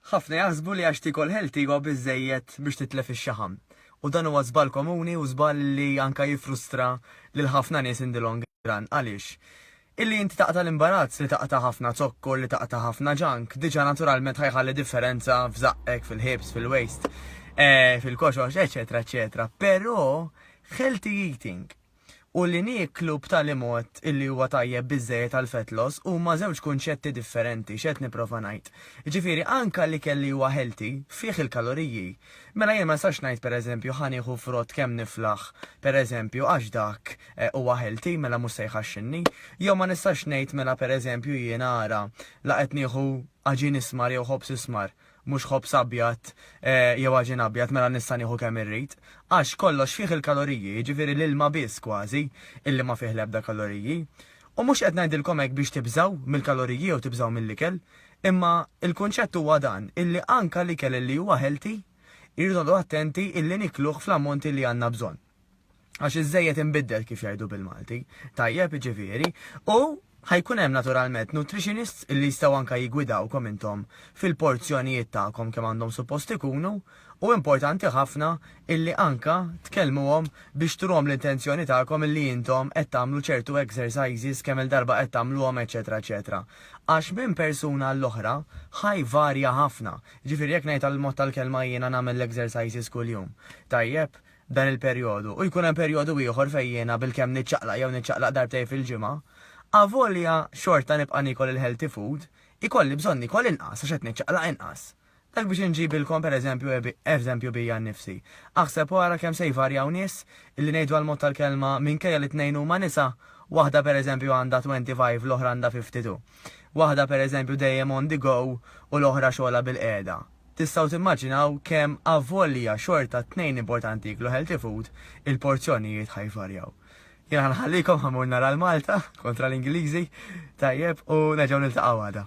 Ħafna jaħsbu li għax tiekol healthy huwa biżżejjed biex titlef ix-xaħam. U dan huwa żball komuni u żball li anka jiffrustra lil ħafna nies in the long run. Għaliex? Illi inti taqta' l-imbarazz li taqta' ħafna zokkor, li taqta' ħafna junk, diġà naturalment ħa jħalli differenza f'żaqqek, fil-hips, fil-waist, eh, fil-koxox, eċetera, eċetera. Però healthy eating u li nieklu b'tali mod illi huwa tajjeb biżżejjed għal fat loss huma żewġ kunċetti differenti. X'qed nipprova ngħid? Jiġifieri anke l-ikel li huwa healthy fih il-kaloriji. Mela jien ma nistax ngħid pereżempju ħa nieħu frott kemm niflaħ pereżempju għax dak eh, huwa healthy mela mhux se jħaxxinni. Jew ma nistax ngħid mela pereżempju jiena ara la qed nieħu għaġin ismar jew ħobż ismar mhux ħobż abjad jew għaġin abjad mela nista' nieħu kemm irrid. Għax kollox fih il-kaloriji, jiġifieri l-ilma biss kważi illi ma fih l-ebda kaloriji. U mhux qed ngħidilkom hekk biex tibżgħu mill-kaloriji jew tibżgħu mill-ikel, imma l-kunċett huwa dan illi anke l-ikel illi huwa healthy irridu noqogħdu attenti illi nikluh fl-ammonti li għandna bżonn. Għax iż-żejjed inbiddel kif jgħidu bil-Malti. Tajjeb jiġifieri. U ħa jkun hemm naturalment nutritionists li jistgħu anke jiggwidawkom intom fil-porzjonijiet tagħkom kemm għandhom suppost ikunu u importanti ħafna illi anke tkellmuhom biex turuhom l-intenzjoni tagħkom illi intom qed tagħmlu ċertu exercises kemm-il darba qed tagħmluhom eċċetera eċċetera. Għax minn persuna għall-oħra ħa jvarja ħafna. Jiġifieri jekk ngħid għall-mod tal-kelma jiena nagħmel l-exercises kuljum. Tajjeb? dan il-perjodu u jkun hemm perjodu ieħor fejn jiena bilkemm niċċaqlaq jew niċċaqlaq darbtejn fil-ġimgħa, avolja xorta nibqa' niekol il-healthy food, ikolli bżonn niekol inqas għax qed niċċaqlaq inqas. Dak biex inġibilkom pereżempju eżempju bija nnifsi. Aħseb u ara kemm se jvarjaw nies illi ngħidu għall-mod tal-kelma minkejja li t-tnejn huma nisa, waħda pereżempju għandha 25 l-oħra għandha 52. Waħda pereżempju dejjem on the go u l-oħra xogħolha bilqiegħda. Tistgħu timmaġinaw kemm avolja xorta t-tnejn importanti jieklu healthy food, il-porzjonijiet ħa jvarjaw. Jiena ħa nħallikom ħa mmur nara l-Malta kontra l-Ingliżi, tajjeb, u nerġgħu niltaqgħu għada.